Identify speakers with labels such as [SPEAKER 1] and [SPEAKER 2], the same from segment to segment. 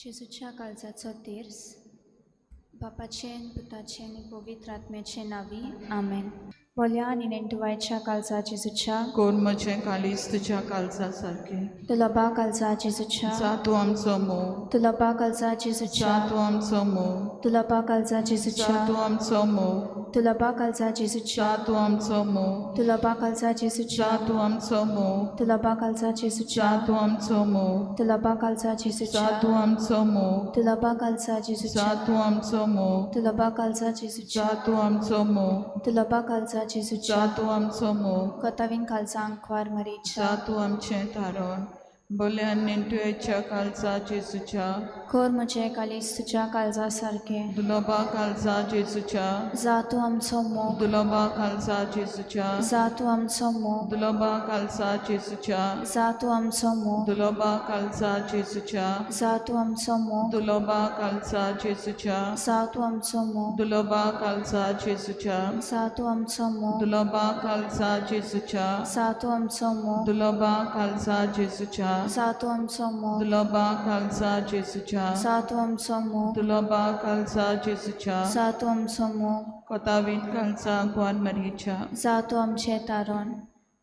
[SPEAKER 1] जेजूच्या काळजाचो तेर्स. बापाचे आनी पुताचे आनी पवित्र आत्म्याचे नांवी, आमेन. बोल्या आनी नेणटुवायच्या काळजा जेजूच्या,
[SPEAKER 2] कोर म्हजें काळीज तुज्या काळजा सारकें.
[SPEAKER 1] तुला काळजा जेजूच्या,
[SPEAKER 2] जा तूं आमचो मोग,
[SPEAKER 1] तुला काळजा जेजूच्या,
[SPEAKER 2] जा तूं आमचो मोग,
[SPEAKER 1] तुला काळजा
[SPEAKER 2] जा
[SPEAKER 1] जेजूच्या,
[SPEAKER 2] तूं आमचो मोग,
[SPEAKER 1] तुला काळजा जेजूच्या,
[SPEAKER 2] जा तूं आमचो मोग,
[SPEAKER 1] तुला काळजा जेजूच्या,
[SPEAKER 2] जा तूं आमचो मोग,
[SPEAKER 1] तुला काळजा जेजूच्या,
[SPEAKER 2] जा तूं आमचो मोग,
[SPEAKER 1] तुला काळजा जेजूच्या,
[SPEAKER 2] जा तूं आमचो मोग,
[SPEAKER 1] तुला काळजा जेजूच्या,
[SPEAKER 2] जा तूं आमचो मोग,
[SPEAKER 1] तुला काळजा जेजूच्या,
[SPEAKER 2] जा तूं आमचो मोग,
[SPEAKER 1] तुला काळजा जेजूच्या,
[SPEAKER 2] जा तूं आमचो मोग,
[SPEAKER 1] कोतावीन काळजा आंकवार मरीच्या,
[SPEAKER 2] जा तूं आमचें तारण. बोल्या नेणटुयेच्या काळजा जेजूच्या,
[SPEAKER 1] कोर म्हजें काळीज तुज्या काळजा सारकें.
[SPEAKER 2] दुलोबा काळजा जेजूच्या,
[SPEAKER 1] जा तूं आमचो मोग,
[SPEAKER 2] दुलोबा काळजा जेजूच्या,
[SPEAKER 1] जा तूं आमचो मोग,
[SPEAKER 2] दुलोबा काळजा जेजूच्या,
[SPEAKER 1] जा तूं आमचो मोग,
[SPEAKER 2] दुलोबा काळजा जेजूच्या,
[SPEAKER 1] जा तूं आमचो मोग,
[SPEAKER 2] दुलोबा काळजा जेजूच्या,
[SPEAKER 1] जा तूं आमचो मोग,
[SPEAKER 2] दुलोबा काळजा जेजूच्या,
[SPEAKER 1] जा तूं आमचो मोग,
[SPEAKER 2] दुलोबा काळजा जेजूच्या,
[SPEAKER 1] जा तूं आमचो मोग,
[SPEAKER 2] दुलोबा काळजा जेजूच्या,
[SPEAKER 1] जा तूं आमचो मोग,
[SPEAKER 2] दुलोबा काळजा जेजूच्या,
[SPEAKER 1] जा तूं आमचो मोग,
[SPEAKER 2] दुलोबा काळजा जेजूच्या,
[SPEAKER 1] जा तूं आमचो मोग,
[SPEAKER 2] कोतावीन काळजा गुआन मरीच्या,
[SPEAKER 1] जा तूं आमचें तारण.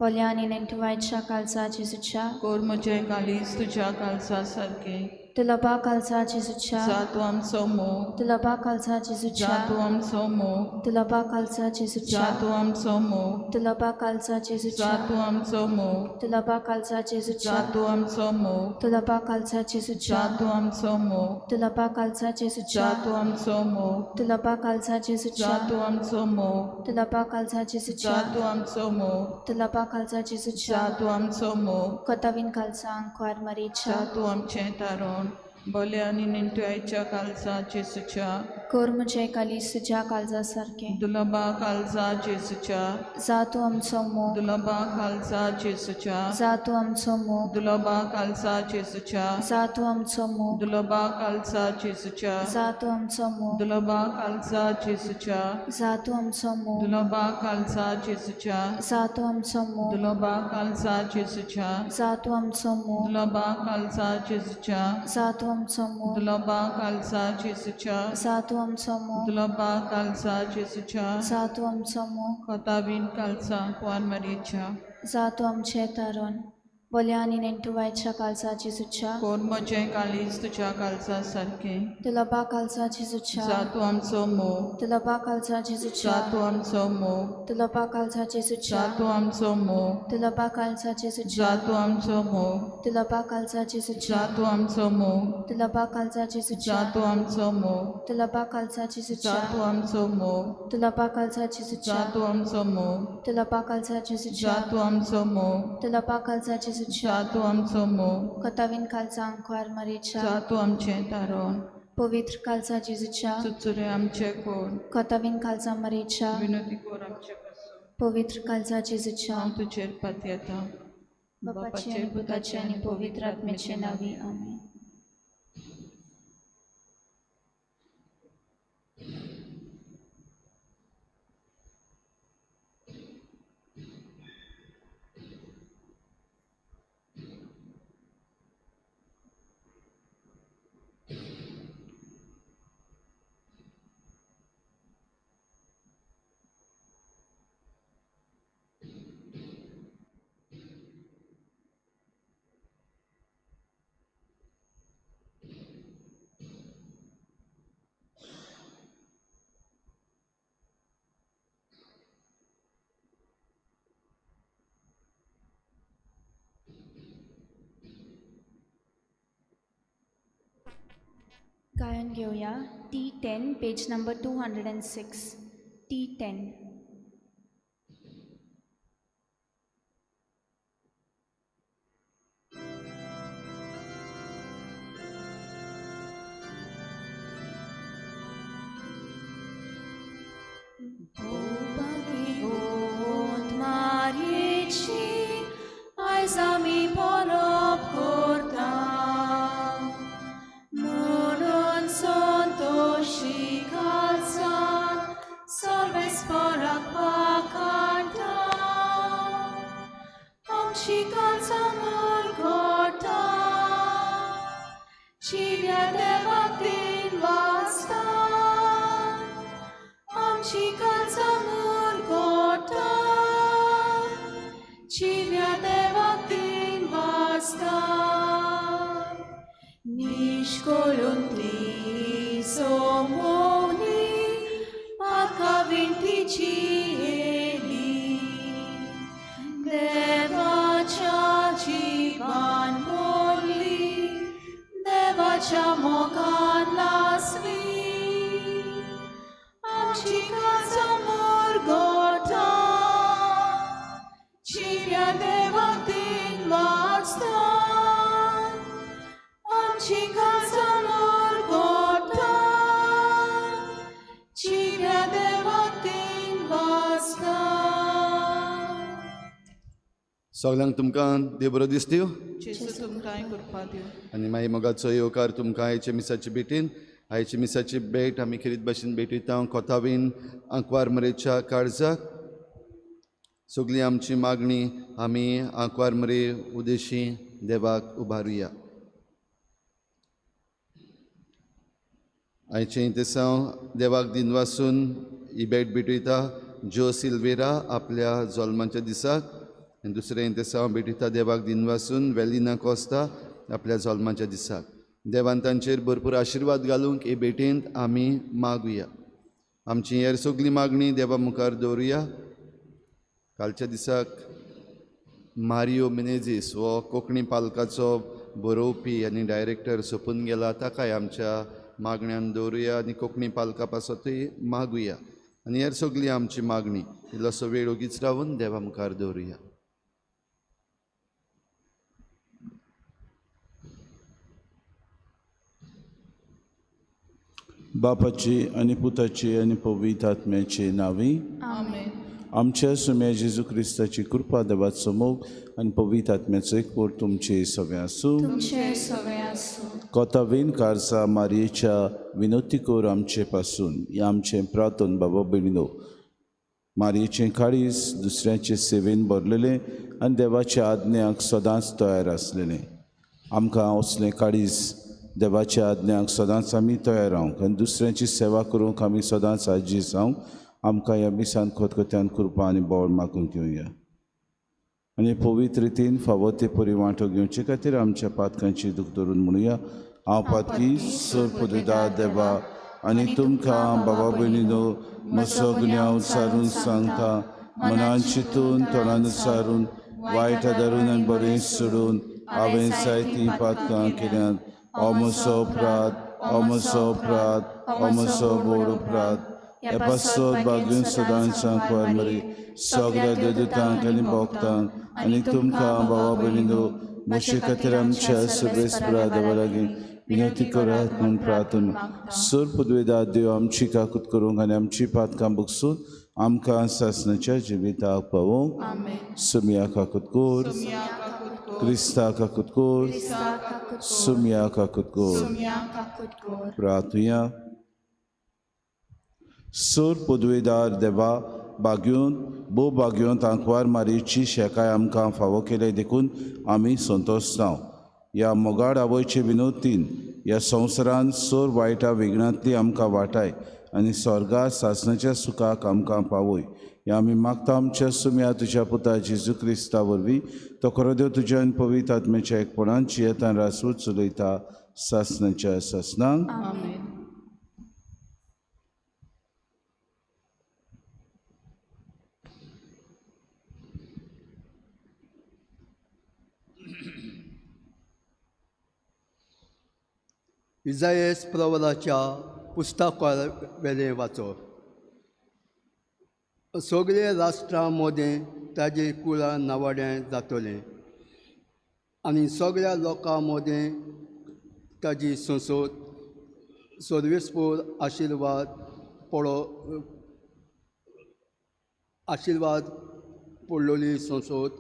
[SPEAKER 1] बोल्या आनी नेणटुवायच्या काळजा जेजूच्या,
[SPEAKER 2] कोर म्हजें काळीज तुज्या काळजा सारकें.
[SPEAKER 1] तुला काळजा जेजूच्या,
[SPEAKER 2] जा तूं आमचो मोग,
[SPEAKER 1] तुला काळजा जेजूच्या,
[SPEAKER 2] जा तूं आमचो मोग,
[SPEAKER 1] तुला काळजा जेजूच्या,
[SPEAKER 2] जा तूं आमचो मोग,
[SPEAKER 1] तुला काळजा जेजूच्या,
[SPEAKER 2] जा तूं आमचो मोग,
[SPEAKER 1] तुला काळजा जेजूच्या,
[SPEAKER 2] जा तूं आमचो मोग,
[SPEAKER 1] तुला काळजा जेजूच्या,
[SPEAKER 2] जा तूं आमचो मोग,
[SPEAKER 1] तुला काळजा जेजूच्या,
[SPEAKER 2] जा तूं आमचो मोग,
[SPEAKER 1] तुला काळजा जेजूच्या,
[SPEAKER 2] जा तूं आमचो मोग,
[SPEAKER 1] तुला काळजा जेजूच्या,
[SPEAKER 2] जा तूं आमचो मोग,
[SPEAKER 1] तुला काळजा जेजूच्या,
[SPEAKER 2] जा तूं आमचो मोग,
[SPEAKER 1] कोतावीन काळजा आंकवार मरीच्या,
[SPEAKER 2] जा तूं आमचें तारण. बोल्या आनी नेणटुयाच्या काळजा जेजूच्या,
[SPEAKER 1] कोर म्हजें काळीज तुज्या काळजा सारकें.
[SPEAKER 2] दुलोबा काळजा जेजूच्या,
[SPEAKER 1] जा तूं आमचो मोग,
[SPEAKER 2] दुलोबा काळजा जेजूच्या,
[SPEAKER 1] जा तूं आमचो मोग,
[SPEAKER 2] दुलोबा काळजा जेजूच्या,
[SPEAKER 1] जा तूं आमचो मोग,
[SPEAKER 2] दुलोबा काळजा जेजूच्या,
[SPEAKER 1] जा तूं आमचो मोग,
[SPEAKER 2] दुलोबा काळजा जेजूच्या,
[SPEAKER 1] जा तूं आमचो मोग,
[SPEAKER 2] दुलोबा काळजा जेजूच्या,
[SPEAKER 1] जा तूं आमचो मोग,
[SPEAKER 2] दुलोबा काळजा जेजूच्या,
[SPEAKER 1] जा तूं आमचो मोग,
[SPEAKER 2] दुलोबा काळजा जेजूच्या,
[SPEAKER 1] जा तूं आमचो मोग,
[SPEAKER 2] दुलोबा काळजा जेजूच्या,
[SPEAKER 1] जा तूं आमचो मोग,
[SPEAKER 2] दुलोबा काळजा जेजूच्या,
[SPEAKER 1] जा तूं आमचो मोग,
[SPEAKER 2] कोतावीन काळजा कुआन मरीच्या,
[SPEAKER 1] जा तूं आमचें तारण. बोल्या आनी नेणटुवायच्या काळजा जेजूच्या,
[SPEAKER 2] कोर म्हजें काळीज तुज्या काळजा सारकें.
[SPEAKER 1] तुला काळजा जेजूच्या,
[SPEAKER 2] जा तूं आमचो मोग,
[SPEAKER 1] तुला काळजा जेजूच्या,
[SPEAKER 2] जा तूं आमचो मोग,
[SPEAKER 1] तुला काळजा जेजूच्या,
[SPEAKER 2] जा तूं आमचो मोग,
[SPEAKER 1] तुला काळजा जेजूच्या,
[SPEAKER 2] जा तूं आमचो मोग,
[SPEAKER 1] तुला काळजा जेजूच्या,
[SPEAKER 2] जा तूं आमचो मोग,
[SPEAKER 1] तुला काळजा जेजूच्या,
[SPEAKER 2] जा तूं आमचो मोग,
[SPEAKER 1] तुला काळजा जेजूच्या,
[SPEAKER 2] जा तूं आमचो मोग,
[SPEAKER 1] तुला काळजा जेजूच्या,
[SPEAKER 2] जा तूं आमचो मोग,
[SPEAKER 1] तुला काळजा जेजूच्या,
[SPEAKER 2] जा तूं आमचो मोग,
[SPEAKER 1] तुला काळजा जेजूच्या,
[SPEAKER 2] जा तूं आमचो मोग,
[SPEAKER 1] कोतावीन काळजा आंकवार मरीच्या,
[SPEAKER 2] जा तूं आमचें तारण.
[SPEAKER 1] पवित्र काळजा जेजूच्या,
[SPEAKER 2] चुचुरे आमचे कोर,
[SPEAKER 1] कोतावीन काळजा मरीच्या,
[SPEAKER 2] विनोदी कोर आमचे पासून.
[SPEAKER 1] पवित्र काळजा जेजूच्या,
[SPEAKER 2] हांव तुजेर पातयेता.
[SPEAKER 1] बापाचे आनी पुताचे आनी पवित्र आत्म्याचे नांवी, आमेन. गायन घेवया T10, page number 206, T10. आयज आमी परब करता म्हणून संतोशी काळजान सर्वेस्पराक
[SPEAKER 2] जिव्या देवाक दिन वाचता आमची काळजां मुरगोटा जिव्या देवाक दिन वाचता निष्कोळूंतली सोमोनी म्हाका विणतीची येली देवाच्या जिवान बोल्ली देवाच्या मोगान लासली आमची काळजां मुरगोटा जिव्या देवाक दिन वाचता आमची काळजां मुरगोटा जिव्या देवाक दिन वाचता.
[SPEAKER 3] सगल्यांक तुमकां देव बरो दिसत्यो.
[SPEAKER 2] जेजू तुमकांय कृपा दिवं.
[SPEAKER 3] आनी मागीर मोगाचो येवकार तुमकां आयच्या मिसाचे भेटीन. आयच्या मिसाची भेट आमी खेरीत भाशेन भेटयता कोतावीन आंकवार मरेच्या काळजाक. सगळी आमची मागणी आमी आंकवार मरे उदेशी देवाक उबारुया. आयचें तेसांव देवाक दिनवासून ही भेट भेटयता ज्यो सिल्वेरा आपल्या जल्माच्या दिसाक आनी दुसरें तेसांव भेटयता देवाक दिनवासून वेलिना कोस्ता आपल्या जल्माच्या दिसाक. देवान तांचेर भरपूर आशिर्वाद घालूंक हे भेटेंत आमी मागुया. आमची हेर सगळी मागणी देवा मुखार दवरुया. कालच्या दिसाक मारियो मिनेझीस हो कोंकणी पालकाचो बरोवपी आनी डायरेक्टर सोंपून गेला, ताकाय आमच्या मागण्यान दवरुया आनी कोंकणी पालका पासतूय मागुया. आनी हेर सगळी आमची मागणी इल्लोसो वेळ ओगीच रावून देवा मुखार दवरुया.
[SPEAKER 4] बापाची आनी पुताची आनी पवित्र आत्म्याचे नांवी
[SPEAKER 2] आमेन.
[SPEAKER 4] आमच्या सुम्या जेजू क्रिस्ताची कृपा, देवाचो मोग आनी पवित्र आत्म्याचो एकवट तुमचे सगळें आसूं.
[SPEAKER 1] तुमचे सगळे आसूं.
[SPEAKER 4] कोतावीन कारसा मारयेच्या विनोती कोर आमचे पासून ह्या आमचें प्रार्थन बाबा भयणीनो, मारयेचें काळीज दुसऱ्याचे सेवेन भरलेलें आनी देवाच्या आज्ञाक सदांच तयार आसलेलें. आमकां असलें काळीज देवाच्या आज्ञाक सदांच आमी तयार रावंक आनी दुसऱ्यांची सेवा करूंक आमी सदांच आजी जावंक आमकां ह्या मिसान खतखत्यान कृपा आनी बळ मागूंक घेवया. आनी पवित्र रितीन फावो ते परी वांटो घेवचे खातीर आमच्या पातकांची दूख धरून म्हणुया, हांव पातकी सर पदुदा देवा आनी तुमकां बाबा भयणीनो म्हजो गुन्यांव सारून सांगता, मनान चिंतून तोंडान सारून वायट आदारून आनी बरें सोडून हांवें जायतीं पातकां केल्यांत. हो म्हजो अपराध, हो म्हजो अपराध, हो म्हजो व्हड अपराध. ह्या पासत बागून सदांच सांकवार मरी सगळ्या देवदूतांक आनी भोक्तांक आनी तुमकां बाबा भयणीनो म्हजे खातीर आमच्या सर्वेस्परा देवा लागीं विनंती करात म्हूण प्रार्थना. सर पदवेदार देव आमची काकूत करूंक आनी आमची पातकां बगसून आमकां सासणाच्या जिविताक पावोवंक. सुमया काकूत कोर, क्रिस्ता काकूत कोर, सुमया काकूत कोर. प्रार्थुया. सर पदवेदार देवा, बागयोन भोव बागयोन आंकवार मारयेची शेकाय आमकां फावो केले देखून आमी संतोश जावं. ह्या मोगाड आवयचे विनोदीन ह्या संवसारान सोर वायटा विघ्नांतली आमकां वाटाय आनी स्वर्गा सासणाच्या सुखाक आमकां पावय. ह्या आमी मागता आमच्या सुम्या तुज्या पुता जेजू क्रिस्ता वरवीं, तो खरो देव तुज्या आनी पवित्र आत्म्याच्या एकपणान जियेतान रासूच चलयता सासणाच्या सासणांक.
[SPEAKER 2] आमेन.
[SPEAKER 5] इजायस प्रवराच्या पुस्तका वेलें वाचप. सगळे राष्ट्रां मदें ताजे कुळां नावाडें जातलें आनी सगळ्या लोकां मदें ताजी संसद सर्वेस्पोर आशिर्वाद पडो आशिर्वाद पडलोली संसद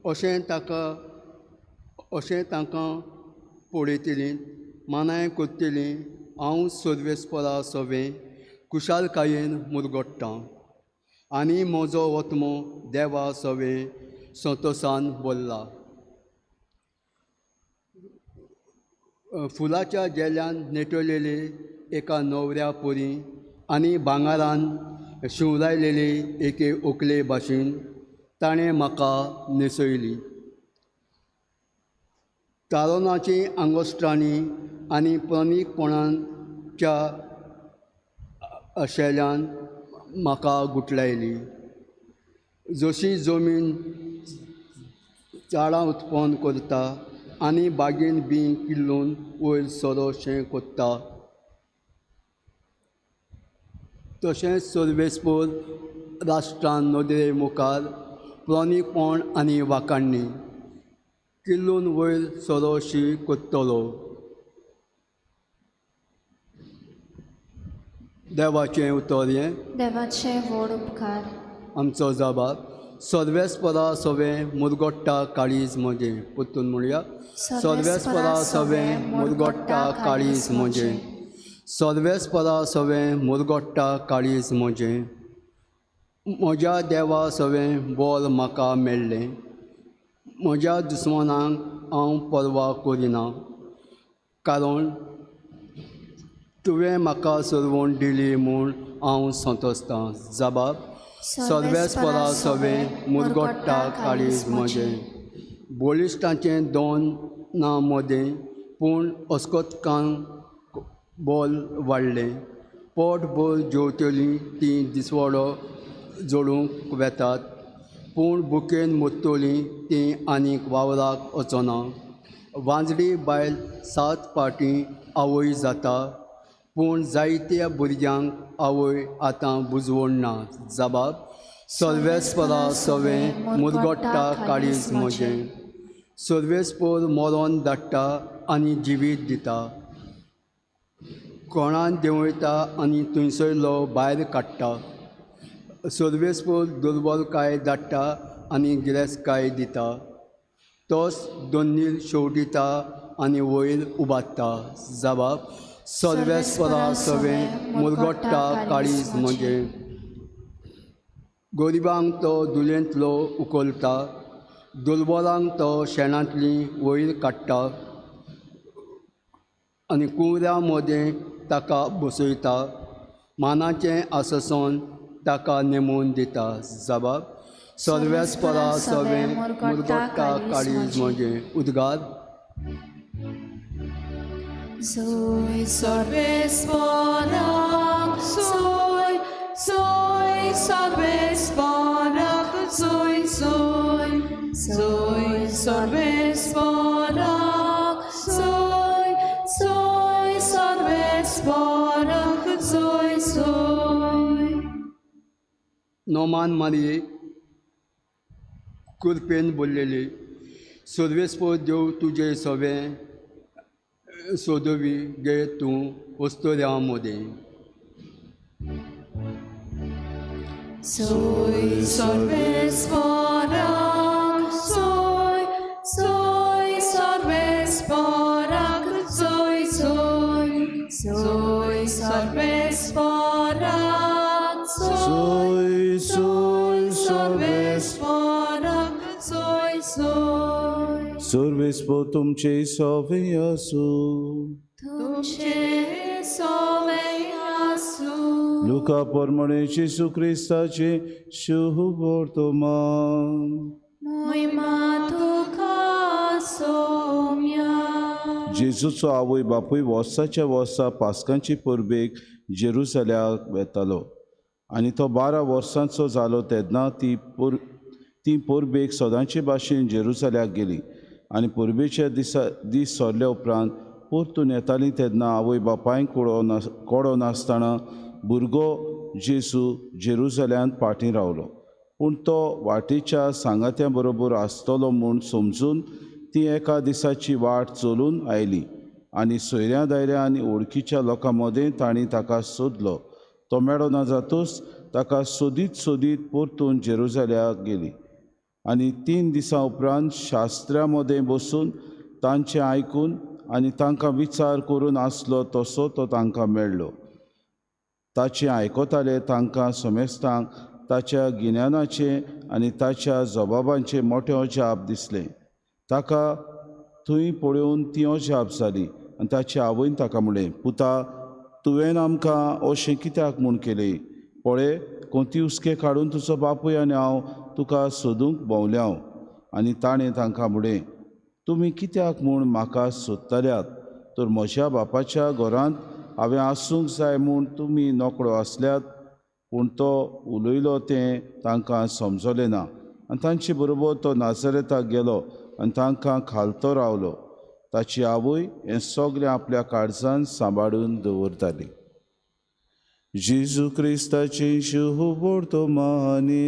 [SPEAKER 5] अशें ताका अशें तांकां पळयतलीं मानाय करतलीं. हांव सर्वेस्परा सवें खुशालकायेन मुरगोडटां आनी म्हजो आत्मो देवा सवें संतोसान भरला. फुलाच्या जेल्यान नेटवलेले एका नवऱ्या पोरी आनी भांगारान शिंवरायलेले एके ओकले भाशेन ताणें म्हाका न्हेसयली. तारोनाची आंगोस्त्रांनी आनी प्रणीकपणाच्या शेल्यान म्हाका गुटलायली. जशी जमीन झाडां उत्पन्न करता आनी बागेन बी किल्लून वयर सरोशें कोत्ता, तशेंच सर्वेस्पोर राष्ट्रान नदरे मुखार प्रणीपण आनी वाखाणणी किल्लून वयर सरोशी कोत्तलो. देवाचें उतर हें.
[SPEAKER 1] देवाचे व्हड उपकार.
[SPEAKER 5] आमचो जबाब. सर्वेस्परा सवें मुरगोट्टा काळीज म्हजें. परतून म्हणया. सर्वेस्परा सवें मुरगोट्टा काळीज म्हजें. सर्वेस्परा सवें मुरगोट्टा काळीज म्हजें. म्हज्या देवा सवें बोल म्हाका मेळ्ळें. म्हज्या दुस्मानांक हांव पर्वा करिना, कारण तुवें म्हाका सरवण दिली म्हूण हांव संतोसतां. जबाब. सर्वेस्परा सवें मुरगोट्टा काळीज म्हजें. बळिश्टांचें दोन ना मदें, पूण अस्कतकांक बोल वाडलें. पोट भर जेवतलीं तीं दिसवडो जोडूंक वेतात, पूण भुकेन मोत्तोलीं तीं आनीक वावराक वचना. वांजडी बायल 7 फावटीं आवय जाता, पूण जायत्या भुरग्यांक आवय आतां बुजवण ना. जबाब. सर्वेस्परा सवें मुरगोट्टा काळीज म्हजें. सर्वेस्पोर मरोन धाडटा आनी जिवीत दिता, कोणान देंवयता आनी थंयसरलो भायर काडटा. सर्वेस्पोर दुर्बलकाय धाडटा आनी गिरेस्तकाय दिता, तोच दोन्नीर शेवटिता आनी वयर उबारता. जबाब. सर्वेस्परा सवें मुरगोट्टा काळीज म्हजें. गरिबांक तो दुलेंतलो उखलता, दुर्बलांक तो शेणांतली वयर काडटा आनी कुंवऱ्यां मदें ताका बसयता. मानाचें आससन ताका नेमून दिता. जबाब. सर्वेस्परा सवें मुरगोट्टा काळीज म्हजें. उद्गार.
[SPEAKER 2] Soy सर्वेस्पराक soy, soy सर्वेस्पराक soy, soy, soy सर्वेस्पराक soy, soy सर्वेस्पराक soy, soy.
[SPEAKER 5] Noman मारये कृपेन बोल्लेली. सर्वेस्पोर देव तुजे सवें सोदवी गे तूं वस्तुऱ्यां मदें.
[SPEAKER 2] Soy सर्वेस्पराक soy, soy सर्वेस्पराक soy, soy, soy सर्वेस्पराक soy, soy सर्वेस्पराक soy, soy.
[SPEAKER 4] सर्वेस्पोर तुमचे सवें आसूं.
[SPEAKER 2] तुमचे सवें आसूं.
[SPEAKER 4] लुका प्रमाणे जेजू क्रिस्ताचें शुभ वर्तमान.
[SPEAKER 1] मोहिमा तुका सोम्या.
[SPEAKER 4] जेजूचो आवय बापूय वर्साच्या वर्सा पास्कांचे परबेक जेरुसल्याक वेतालो आनी तो 12 वर्सांचो जालो तेन्ना ती परबेक सदांचे भाशेन जेरुसल्याक गेली. आनी परबेच्या दिसा दीस सरल्या उपरांत परतून येतालीं तेन्ना आवय बापायक कोडो नासतना भुरगो जेजू जेरुसल्यांत फाटीं रावलो. पूण तो वाटेच्या सांगात्या बरोबर आसतलो म्हूण समजून ती एका दिसाची वाट चलून आयली आनी सोयऱ्या दायऱ्या आनी वळखीच्या लोकां मदें तांणी ताका सोदलो. तो मेळो ना जातूच ताका सोदीत सोदीत परतून जेरुसल्याक गेली. आनी 3 दिसां उपरांत शास्त्र्या मदें बसून तांचें आयकून आनी तांकां विचार करून आसलो तसो तो तांकां मेळ्ळो. ताचें आयकताले तांकां समेस्तांक ताच्या गिन्यानाचें आनी ताच्या जबाबांचें मोटें अजाप दिसलें. ताका थंय पळोवन ती अजाप जाली आनी ताचे आवयन ताका म्हणलें, पुता तुवें आमकां अशें कित्याक म्हूण केलें? पळय कोती हुस्के काडून तुजो बापूय आनी हांव तुका सोदूंक भोंवल्या. आनी ताणें तांकां म्हणलें, तुमी कित्याक म्हूण म्हाका सोदतल्यात? तर म्हज्या बापाच्या घरांत हांवें आसूंक जाय म्हूण तुमी नकळो आसल्यात. पूण तो उलयलो तें तांकां समजलें ना. आनी तांचे बरोबर तो नाझरेताक गेलो आनी तांकां खालतो रावलो. ताची आवय हें सगळें आपल्या काळजान सांबाळून दवरताली. जेजू क्रिस्ताची शुभवर्तमानी.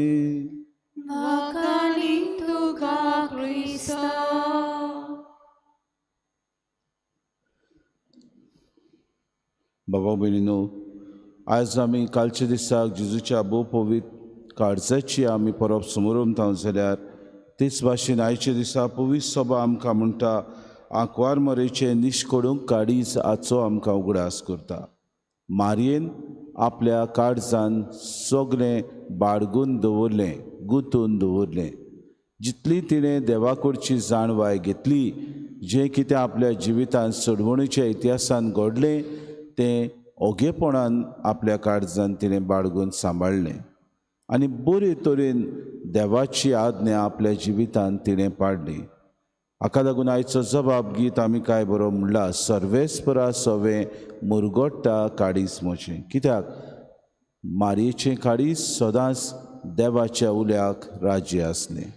[SPEAKER 4] बाबा भयणीनो, आयज आमी कालच्या दिसाक जेजूच्या भोव पवित्र काळजाची आमी परब समोरमता जाल्यार तेच भाशेन आयच्या दिसा पवित्र सभा आमकां म्हणटा आंकवार मरेचें निश्कडूंक काडीज हाचो आमकां उगडास करता. मारयेन आपल्या काळजान सगळें बाळगून दवरलें, गुंतून दवरलें. जितली तिणें देवाकडची जाणवाय घेतली, जें कितें आपल्या जिवितांत सोडवणीच्या इतिहासान घडलें तें ओगेपणान आपल्या काळजान तिणें बाळगून सांबाळ्ळें आनी बरे तरेन देवाची आज्ञा आपल्या जिवितांत तिणें पाडली. हाका लागून आयचो जबाब गीत आमी काय बरो म्हणला, सर्वेस्परा सवें मुरगोट्टा काडीस म्हजें. कित्याक मारयेचें काडीस सदांच देवाच्या उल्याक राज्य आसलें.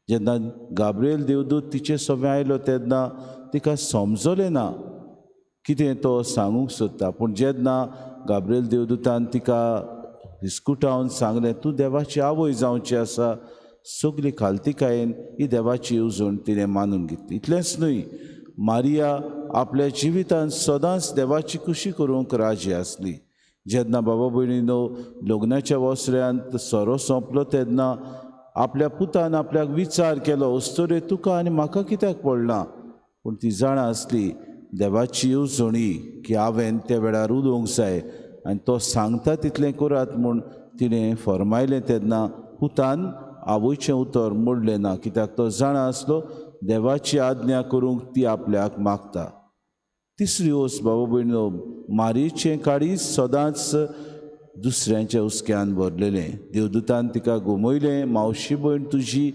[SPEAKER 4] जेन्ना गाब्रिएल देवदूत तिचे सवें आयलो तेन्ना तिका समजलें ना कितें तो सांगूंक सोदता. पूण जेन्ना गाब्रिएल देवदूतान तिका हिस्कुटावन सांगलें, तूं देवाची आवय जावची आसा, सगली खालतिकायेन ही देवाची येवजण तिणें मानून घेतली. इतलेंच न्हय, मारिया आपल्या जिवितांत सदांच देवाची खुशी करूंक राजी आसली. जेन्ना बाबा भयणीनो लग्नाच्या वसऱ्यांत सोरो सोंपलो तेन्ना आपल्या पुतान आपल्याक विचार केलो, अस्तुरे तुका आनी म्हाका कित्याक पडलां? पूण ती जाणा आसली देवाची येवजणी की हांवें त्या वेळार उलोवंक जाय आनी तो सांगता तितलें करात म्हूण तिणें फर्मायलें. तेन्ना पुतान आवयचें उतर मोडलें ना, कित्याक तो जाणा आसलो देवाची आज्ञा करूंक ती आपल्याक मागता. तिसरी वस्त बाबा भयणीनो, मारयेचें काळीज सदांच दुसऱ्यांच्या हुस्क्यान भरलेलें. देवदूतान तिका घुमयलें, मावशी भयण तुजी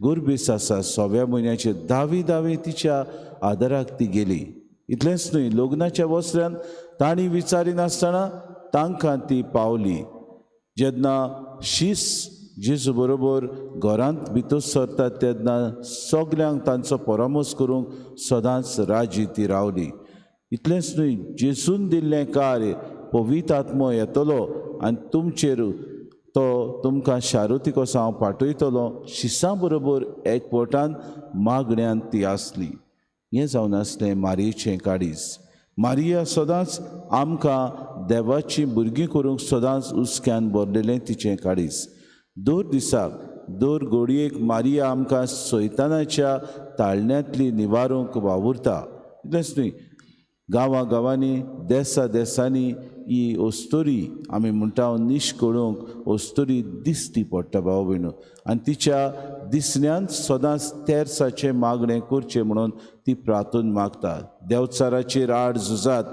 [SPEAKER 4] गोरबेस आसा. 6व्या म्हयन्याचे धावी धावी तिच्या आदाराक ती गेली. इतलेंच न्हय, लग्नाच्या वस्त्रान तांणी विचारिनासतना तांकां ती पावली. जेन्ना शीस जेजू बरोबर घरांत भितर सरतात तेन्ना सगल्यांक तांचो परामर्श करूंक सदांच राजी ती रावली. इतलेंच न्हय, जेजून दिल्लें कार्य पवित्र आत्मो येतलो आनी तुमचेर तो तुमकां शारुती कसो हांव पाठयतलो, शिसां बरोबर एकवटान मागण्यांत ती आसली. हें जावन आसलें मारयेचें काडीस. मारिया सदांच आमकां देवाची भुरगीं करूंक सदांच हुस्क्यान भरलेलें तिचें काडीस. दर दिसाक दर घडयेक मारिया आमकां सैतानाच्या ताळण्यांतली निवारूंक वावुरता. इतलेंच न्हय, गांवां गांवांनी देसा देसांनी ही अस्तुरी आमी म्हणटा निश्कळूंक अस्तुरी दिसती पडटा भाव भयणो. आनी तिच्या दिसण्यान सदांच तेर्साचें मागणें करचें म्हणून ती प्रार्थन मागता. देवचाराचेर आड झुजात,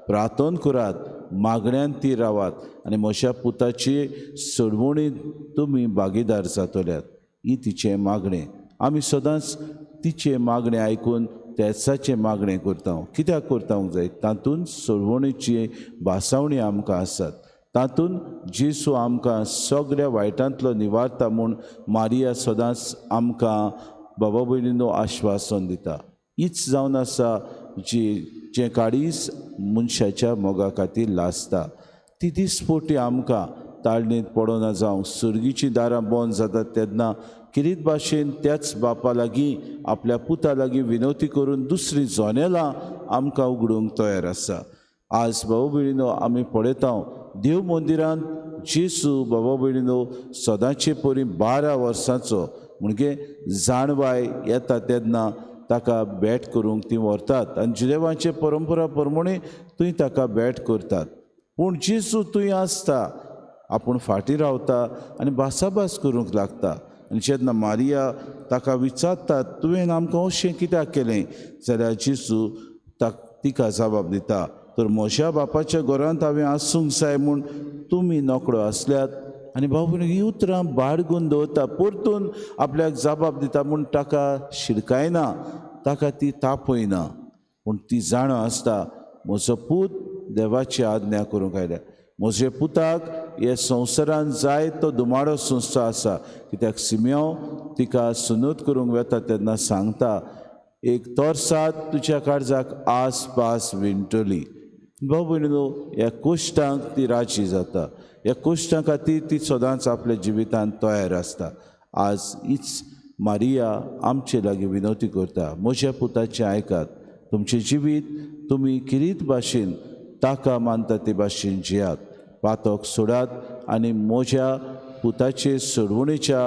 [SPEAKER 4] प्रार्थन करात, मागण्यान ती रावात आनी म्हज्या पुताची सोडवणीत तुमी भागीदार जातल्यात. ही तिचें मागणें. आमी सदांच तिचें मागणें आयकून तेर्साचें मागणें करता. कित्याक करता जाय? तातूंत सोडवणीची भासावणी आमकां आसात. तातूंत जेजू आमकां सगळ्या वायटांतलो निवारता म्हूण मारिया सदांच आमकां बाबा भयणीनो आश्वासन दिता. हीच जावन आसा जी जें काडीस मनशाच्या मोगा खातीर लासता. ती दिसपोटी आमकां ताळणींत पडना जावं. सुर्गीचीं दारां बंद जातात तेन्ना किरीत भाशेन त्याच बापा लागीं आपल्या पुता लागीं विनवती करून दुसरीं जनेलां आमकां उगडूंक तयार आसा. आज भाऊ भयणीनो आमी पळयता देव मंदिरांत जेजू बाबा भयणीनो सदांचे परी 12 वर्सांचो म्हणजे जाणवाय येता तेन्ना ताका भेट करूंक ती व्हरतात आनी जुदेवांचे परंपरा प्रमाणे थंय ताका भेट करतात. पूण जेजू थंय आसता, आपूण फाटीं रावता आनी भासाभास करूंक लागता. आनी जेन्ना मारिया ताका विचारता, तुवें आमकां अशें कित्याक केलें? जाल्यार जेजू तिका जबाब दिता, तर म्हज्या बापाच्या घरांत हांवें आसूंक जाय म्हूण तुमी नकळो आसल्यात। आनी भाव भयणीं ही उतरां बाळगून दवरता, परतून आपल्याक जबाब दिता म्हूण ताका शिडकायना, ताका ती तापयना, पूण ती जाणा आसता म्हजो पूत देवाची आज्ञा करूंक आयल्या, म्हजे पुताक हे संवसारान जाय तो दुमाडो संस्था आसा। कित्याक सिमियांव तिका सुनत करूंक वेता तेन्ना सांगता, एक तोरसाद तुज्या काळजाक आसपास विणटली। भाव भयणीनो ह्या कोश्टांक ती राजी जाता, ह्या कोश्टां खातीर ती सदांच आपल्या जिवितांत तयार आसता। आज हीच मारिया आमचे लागीं विनवती करता, म्हज्या पुताचें आयकात, तुमचें जिवीत तुमी किरीत भाशेन ताका मानता ते भाशेन जियात, पातक सोडात आनी म्हज्या पुताचे सोडवणेच्या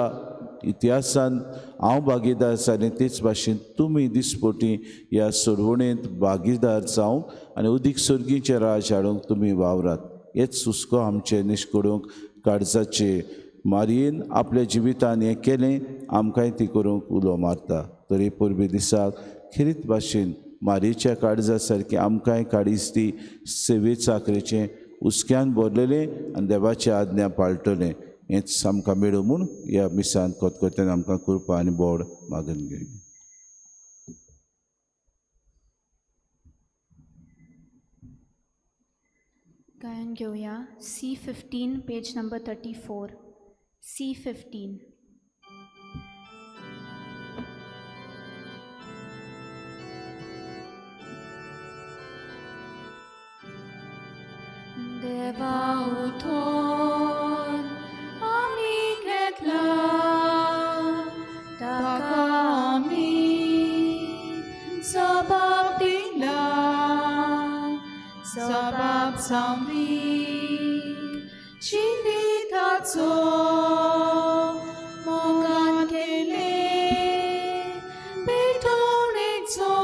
[SPEAKER 4] इतिहासान हांव भागीदार जालें तेच भाशेन तुमी दिसपटी ह्या सोडवणेंत भागीदार जावंक आनी उदीक सर्गीचें राज हाडूंक तुमी वावरात। हेच हुस्को आमचे निश्कडूंक काळजाचे मारयेन आपल्या जिवितान हें केलें, आमकांय ती करूंक उलो मारता। तरी परबे दिसाक खेरीत भाशेन मारयेच्या काळजा सारकें आमकांय काडीस ती सेवे चाकरेचें हुस्क्यान भरलेलें आनी देवाची आज्ञा पाळटलें हेंच आमकां मेळूं म्हूण ह्या मिसान खतखत्यान आमकां कृपा आनी बोड मागून घेवया।
[SPEAKER 1] गायन घेवया C15 page number 34 C15। देवा उठोन आमी घेतला ताका आमी जबाब दिला,
[SPEAKER 2] जबाब सांगली जिविताचो मोगान केले पेटवणेचो।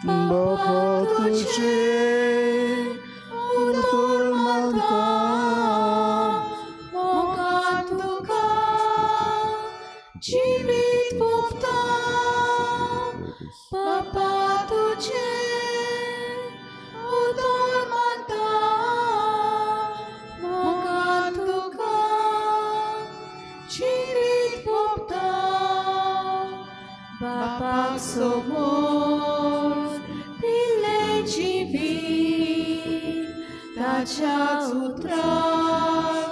[SPEAKER 3] बापा तुजे उतर मानता,
[SPEAKER 2] मोगान तुका जिवीत भोगता, बापा तुजे उतर मानता, मोगान तुका जिवीत भोगता। बापाक समोर दिलें जिवीत ताच्या उतराक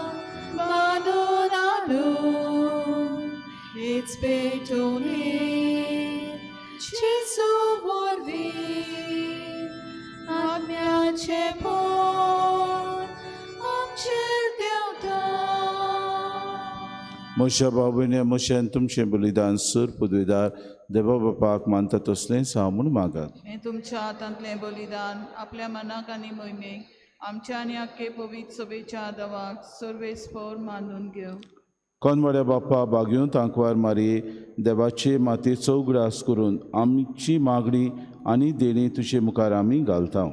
[SPEAKER 2] मानून हाडून हेच पेटवणेंत जेजू वरवीं आत्म्याचें पोर आमचेर देंवता।
[SPEAKER 4] म्हज्या भाव भयणी म्हजें तुमचें बलिदान सूर पदवीदार देवा बापाक मानता तसलेंच हांव म्हूण मागात।
[SPEAKER 2] हें तुमच्या हातांतलें बलिदान आपल्या मनाक आनी मोहिमेक आमच्या आनी आख्खे पवित्र सभेच्या देवाक सर्वेस्पर मानून घेवं।
[SPEAKER 4] कोनवाड्या बापा बागेवन तांकवार मारये देवाचे मातयेचो उगडास करून आमची मागणी आनी देणी तुजे मुखार आमी घालता,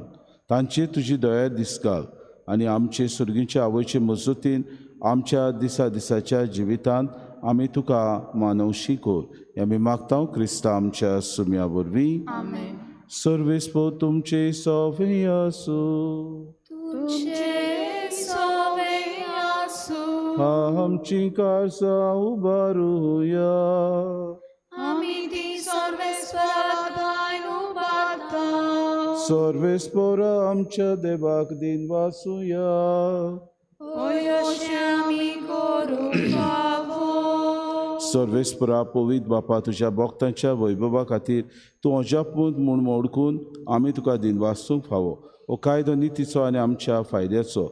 [SPEAKER 4] तांचे तुजी दया दिसकाल आनी आमचे सर्गीच्या आवयचे मजतीन आमच्या दिसा दिसाच्या जिवितांत आमी तुका मानवशी कर, हें आमी मागता क्रिस्ता आमच्या सुम्या वरवीं।
[SPEAKER 2] आमेन।
[SPEAKER 4] सर्वेस्पर तुमचे सवे आसूं,
[SPEAKER 2] तुमचे सवे आसूं।
[SPEAKER 4] आमची काळजां उबारुया,
[SPEAKER 2] आमी ती सर्वेस्परा थांय उबारता।
[SPEAKER 4] सर्वेस्परा आमच्या देवाक दिन वासुया,
[SPEAKER 2] हय अशें आमी करूंक फावो।
[SPEAKER 4] सर्वेस्परा पवित्र बापा तुज्या भक्तांच्या वैभवा खातीर तूं अजापूत म्हूण मोडकून आमी तुका दिन वासूंक फावो। हो कायदो नितीचो आनी आमच्या फायद्याचो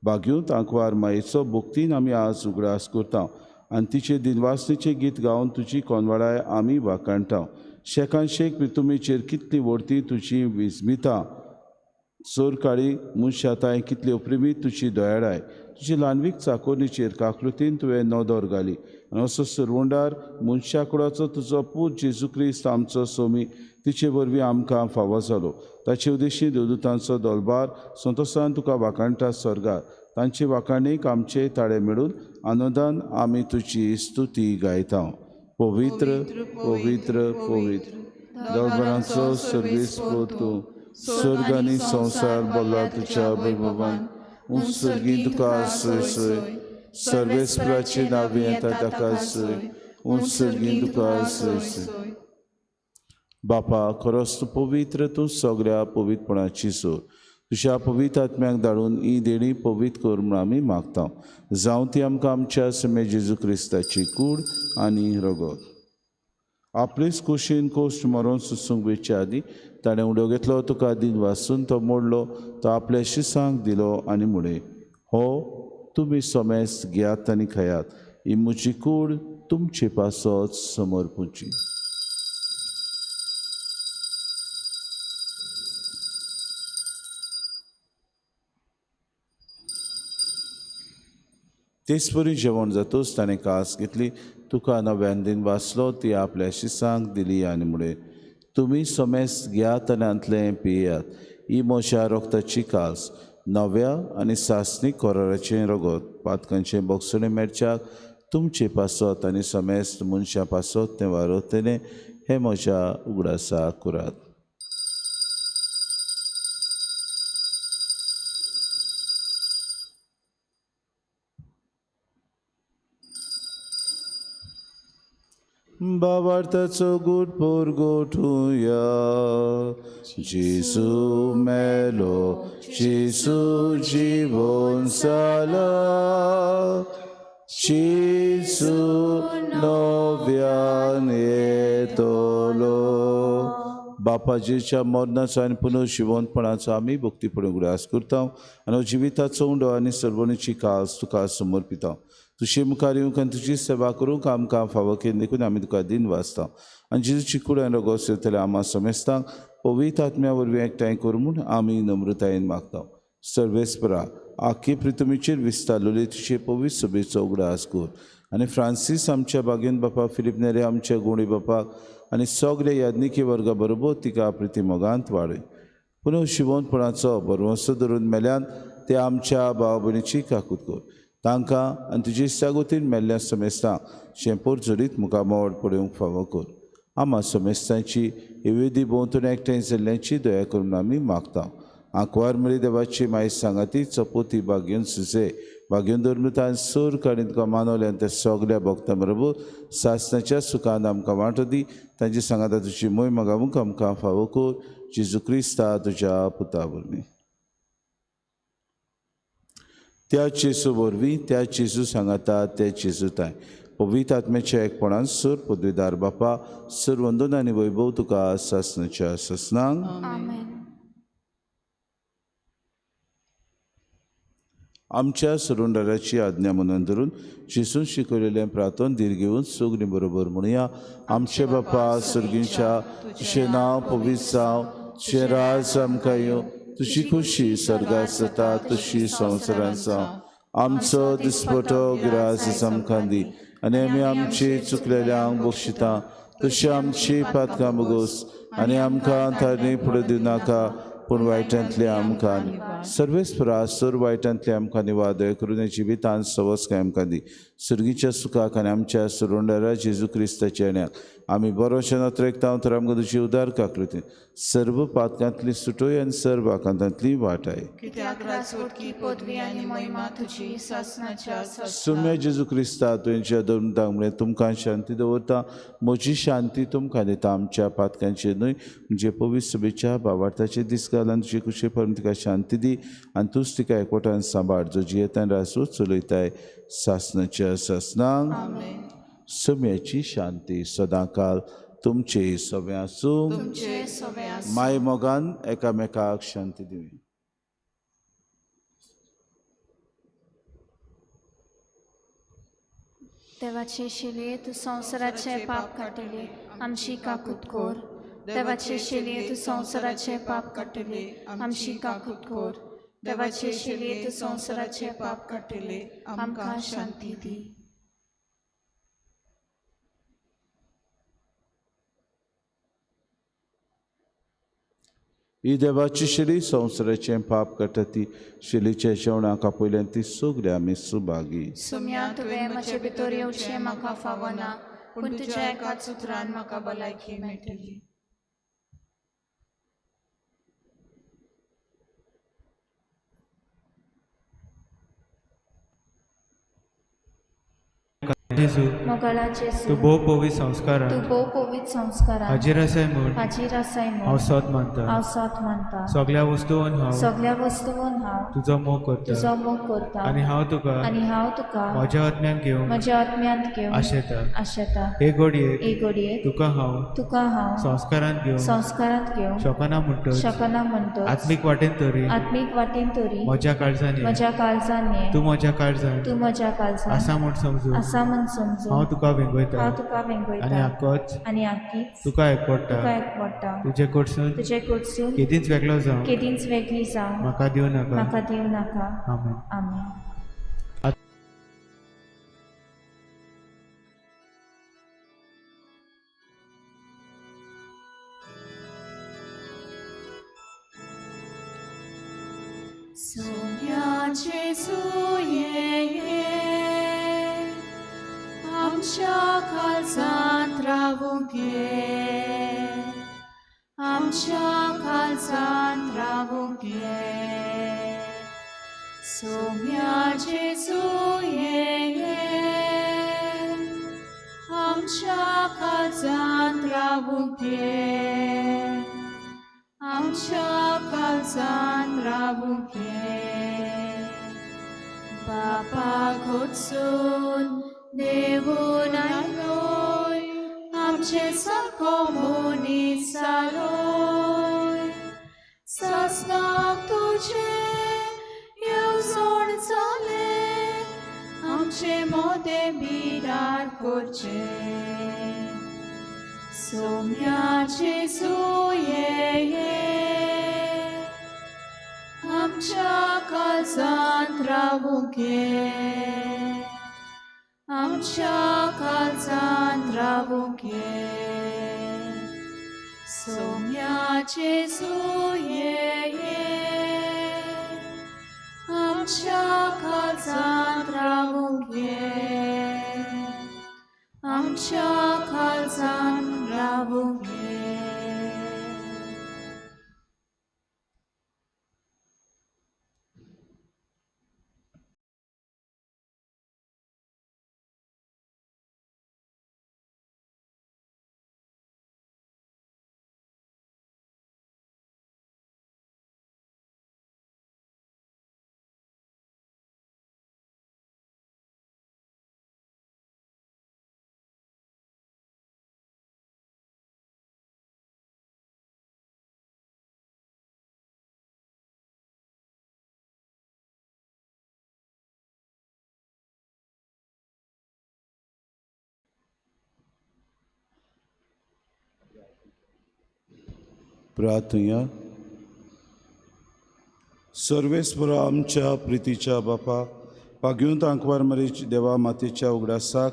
[SPEAKER 4] बागेवन तांकवार मायेचो भक्तीन आमी आज उगडास करता आनी तिचे दिनवासणेचें गीत गावन तुजी कोनवाडाय आमी वाखाणटा। शेकान शेक तुमीचेर कितली व्हडती तुजी विस्मिता, चोर काळी मनशा तांय कितली अप्रेमी तुजी दयाळाय, तुजी ल्हानवीक चाकोरणीचेर काकृतीन तुवें नदर घाली आनी असो सुरवंडार मनशा कुडाचो तुजो पूत जेजू क्रिस्त आमचो सोमी तिचे वरवीं आमकां फावो जालो। ताचे उद्देशी देवदूतांचो दलबार संतोसान तुका वाखाणटा स्वर्गार, तांचे वाखाणीक आमचे ताळे मेळून आनंदान आमी तुजी स्तुती गायता। पवित्र पवित्र पवित्र दरबारांचो सर्वीस तूं स्वर्ग आनी संवसार भरला तुज्या वैभवान. उंच सर्गी तुका सोय सोय, सर्वेस्पराचे नांव येता ताका सोय, उंच सर्गी तुका सोय सोय. बापा, खरोच तूं पवित्र, तूं सगळ्या पवित्रपणाची सोर. तुज्या पवित्र आत्म्याक धाडून ही देणी पवित्र कर म्हूण आमी मागता. जावं ती आमकां आमच्या समे जेजू क्रिस्ताची कूड आनी रगत. आपलेच कुशीन कोश्ट मरोन सुसूंक वेचे आदीं ताणें उडो घेतलो, तुका दिन वासून तो मोडलो, तो आपल्या शिसांक दिलो आनी म्हळें, हो तुमी सोमेस घेयात आनी खायात, ही म्हजी कूड तुमचे पासत समर्पुची. तेचपरी जेवण जातूच ताणें कास घेतली, तुका नव्यान दिन वाचलो, ती आपल्या शिसांक दिली आनी म्हळें, तुमी सोमेस घेयात आनी हांतलें पियात, ही म्हज्या रोगताची कास, नव्या आनी सासणीक कोराराचें रगत, पातकांचें बोगसणें मेळच्याक तुमचे पासत आनी समेस्त मनशां पासत तें वारवतलें, हें म्हज्या उगडासा कुरात. बाबार्थाचो गूट पोरगोठुया. जेजू मेलो, जेजू जिवोन जाला, जेजू नव्यान येतलो. बापाजीच्या मरणाचो आनी पुनर्जिवंतपणाचो आमी भक्तीपणे उगडास करता आनी जिविताचो उंडो आनी सर्वणीची कास तुका समर्पिता. तुजे मुखार येवंक आनी तुजी सेवा करूंक आमकां फावो केली देखून आमी तुका दिन वाचता. आनी जेजूची कूड आनी रगत सेवतल्या आमा समेस्तांक पवित्र आत्म्या वरवीं एकठांय करूं म्हूण आमी नम्रतायेन मागता. सर्वेस्परा, आखी प्रितुमीचेर विस्तारलेली तुजे पवित्र सभेचो उगडास कर आनी फ्रांसीस आमच्या बागेन बापा, फिलीप नेरे आमच्या गुणी बापाक आनी सगळे याज्ञिकी वर्गा बरोबर तिका प्रिती मोगांत वाडय. पुनः शिवोनपणाचो बरवंसो धरून मेल्यान ते आमच्या भाव भयणीची काकूत कर. तांकां आनी तुजी सागोतीन मेल्ल्या समेस्तांक शेंपोर जडीत मुखार मोड पळोवंक फावो कर. आमा समेस्तांची ही भोंवतणी एकठांय जाल्ल्यांची दया करून आमी मागता. आंकवार मरी देवाची माय सांगाती चपोती बागेवन सुसे बागेवन धर्मतान सोर काडीन तुका मानवले आनी त्या सगल्या भक्तां बरोबर सासणाच्या सुखान आमकां वांटो दी. तांची सांगाता तुजी मोय मागावूंक आमकां फावो कर. जेजू क्रिस्ता तुज्या पुता वरवीं. त्या जेजू वरवीं, त्या जेजू सांगाता, त्या जेजू ताय पवित्र आत्म्याच्या एकपणान सर पदवीदार बापा, सर वंदन आनी वैभव तुका सासणाच्या सासणांक.
[SPEAKER 1] आमेन.
[SPEAKER 4] आमच्या सरुंडाराची आज्ञा म्हणून धरून जेजून शिकयलेलें प्रार्थन धीर घेवन सगळीं बरोबर म्हणुया. आमचे बापा सर्गींच्या, तुजें नांव पवित्र जावं, तुजें राज आमकां येवं, तुजी खुशी सर्गात जाता तशी संवसारांत जावं. आमचो दिसपटो गिरास आमकां दी आनी आमी आमची चुकलेल्यांक बक्षिता तशी आमची पातकां बगोस आनी आमकां तांणी फुडें दिवनाका, पूण वायटांतले आमकां सर्वेस्परा सर वायटांतले आमकां निवादय दया करून जिवितान सवस काय आमकां दी. सर्गीच्या सुखाक आनी आमच्या सुरुंडारा जेजू क्रिस्ताच्या येण्याक आमी बरोशे नत्रेकता तर आमकां तुजी उदार काकृती सर्व पातकांतली सुटोय आनी सर्व आकांतांतली वाटाय. सुम्या जेजू क्रिस्ता तुवेंच्या धर्मतांक म्हळें, तुमकां शांती दवरता, म्हजी शांती तुमकां दिता. आमच्या पातकांचेर न्हय म्हणजे पवित्र सभेच्या भावार्थाचे दीस घाल आनी तुजे कुशे परम तिका शांती दी आनी तूंच तिका एकवटान सांबाळ, जो जियेतान रासू चलयताय सासणाच्या सासणांक. सम्याची शांती सदांकाल तुमचे सगळें आसूं. माय मोगान एकामेकाक शांती दिवया.
[SPEAKER 1] देवाचे शिले तूं संवसाराचे पाप काडटले, आमची काकूत कर. देवाचे शिले तूं संवसाराचे पाप काडटले, आमची काकूत कर. देवाचे शिले तूं संवसाराचे पाप काडटले, आमकां शांती दी.
[SPEAKER 4] ही देवाची शिली संवसाराचें पाप काडटा ती शिलीच्या जेवणाक आपयल्यान ती सगळी आमी सुभागी.
[SPEAKER 1] सुम्या तुवें म्हजे भितर येवचें म्हाका फावना, पूण तुज्या एकाच उतरान म्हाका भलायकी मेळटली.
[SPEAKER 6] जेजू,
[SPEAKER 1] मोगाळा जेजू,
[SPEAKER 6] तूं भोव पवित्र संस्कारान
[SPEAKER 1] तूं भोव पवित्र संस्कारान
[SPEAKER 6] हाजीर आसाय म्हूण
[SPEAKER 1] हाजीर आसाय म्हूण
[SPEAKER 6] हांव सोद मानता.
[SPEAKER 1] हांव सोद मानता.
[SPEAKER 6] सगळ्या वस्तून हांव
[SPEAKER 1] सगळ्या वस्तून हांव
[SPEAKER 6] तुजो मोग करता
[SPEAKER 1] तुजो मोग करता
[SPEAKER 6] आनी हांव तुका
[SPEAKER 1] आनी हांव तुका
[SPEAKER 6] म्हज्या आत्म्यान घेवंक
[SPEAKER 1] म्हज्या आत्म्यांत घेवंक
[SPEAKER 6] आशेता.
[SPEAKER 1] आशेता.
[SPEAKER 6] हे घडयेक
[SPEAKER 1] हे घडयेक
[SPEAKER 6] तुका हांव
[SPEAKER 1] तुका हांव
[SPEAKER 6] संस्कारांत घेवंक
[SPEAKER 1] संस्कारांत घेवंक
[SPEAKER 6] शकना म्हणटच
[SPEAKER 1] शकना म्हणटच
[SPEAKER 6] आत्मीक वाटेन तरी
[SPEAKER 1] आत्मीक वाटेन तरी
[SPEAKER 6] म्हज्या काळजान ये.
[SPEAKER 1] म्हज्या काळजान ये.
[SPEAKER 6] तूं म्हज्या काळजान
[SPEAKER 1] तूं म्हज्या काळजान
[SPEAKER 6] आसा म्हूण समजून
[SPEAKER 1] आसा म्हूण समजून
[SPEAKER 6] हांव तुका वेंगयता
[SPEAKER 1] हांव तुका
[SPEAKER 6] आनी
[SPEAKER 1] वेंगयता
[SPEAKER 6] आकोच
[SPEAKER 1] आनी आकीच
[SPEAKER 6] तुका एकवडटा.
[SPEAKER 1] तुका एकवडटा.
[SPEAKER 6] तुजे कडसून
[SPEAKER 1] तुजे कडसून
[SPEAKER 6] केदींच वेगळो जावं
[SPEAKER 1] केदींच वेगळी जावं
[SPEAKER 6] म्हाका दिवं नाका.
[SPEAKER 1] म्हाका दिवं नाका.
[SPEAKER 6] आमेन.
[SPEAKER 1] आमेन.
[SPEAKER 2] सोम्या जेजू ये, आमच्या काळजांत रावूंक ये, आमच्या काळजांत रावूंक ये. सोम्या जेजू ये, आमच्या काळजांत रावूंक ये, आमच्या काळजांत रावूंक ये. बापा कडसून देवून आयलोय, आमचे सारको मनीस जालोय. सासणाक तुजें येवजण जालें, आमचे मोदें बिरार करचें. सोम्या जेजू ये, आमच्या काळजांत रावूंक ये, आमच्या काळजांत रावूंक ये. सोम्या जेजू ये, आमच्या काळजांत रावूंक ये, आमच्या काळजांत रावूंक ये.
[SPEAKER 4] प्रार्थुया. सर्वेस्परा आमच्या प्रितीच्या बापा, पाग्यूंत आंकवार मरीच देवा मातेच्या उगडासाक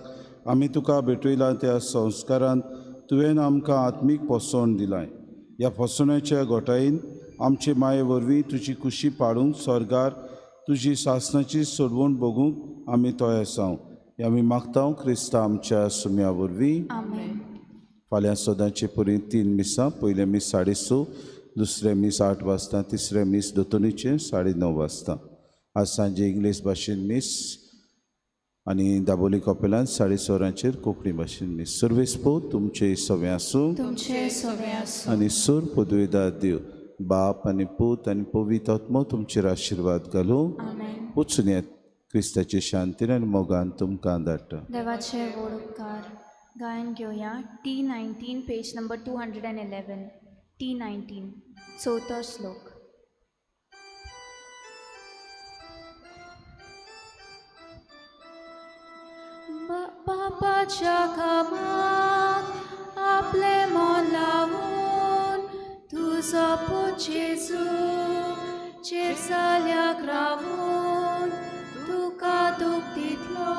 [SPEAKER 4] आमी तुका भेटयला त्या संस्कारान तुवें आमकां आत्मीक पोसवण दिलाय. ह्या पोसवण्याच्या गोटायेन आमचे माये वरवीं तुजी कुशी पाडूंक स्वर्गार तुजी सासणाची सोडवण भोगूंक आमी तयार आसाव. हे आमी मागता क्रिस्ता आमच्या सुम्या वरवीं.
[SPEAKER 1] आमेन.
[SPEAKER 4] फाल्यां सदांचे परी 3 मिसां, पयलें मीस 6:30, दुसरें मीस 8 वाजता, तिसरें मीस दोतोनीचें 9:30 वाजता. आज सांजे इंग्लीश भाशेन मीस आनी दाबोली कपेलान 6:30 वरांचेर कोंकणी भाशेन मीस. सर्वेस पो तुमचे सवें आसूं
[SPEAKER 1] तुमचे सवें आसूं
[SPEAKER 4] आनी सूर पदवेदार देव बाप आनी पूत आनी पवित्र आत्मो तुमचेर आशिर्वाद घालूं.
[SPEAKER 1] आमेन.
[SPEAKER 4] वचून येत क्रिस्ताचे शांतीन आनी मोगान तुमकां धाडटा.
[SPEAKER 1] देवाचे व्हड उपकार. गायन घेवया T19 page number 211. T19 चवथो श्लोक. बापाच्या कामाक आपलें मन लावून तुजो पूत जेजू चेर रावून तुका दूख दितलो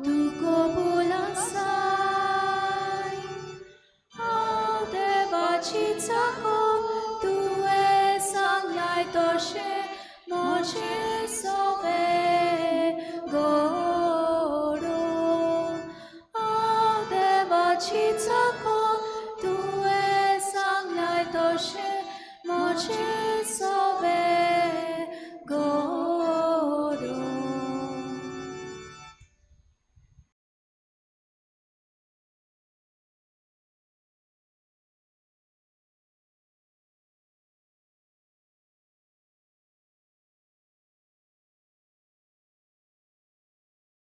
[SPEAKER 1] तूं कबूल आसाय. हांव देवाची चाकोर तुवें सांगलाय तशें म्हजें.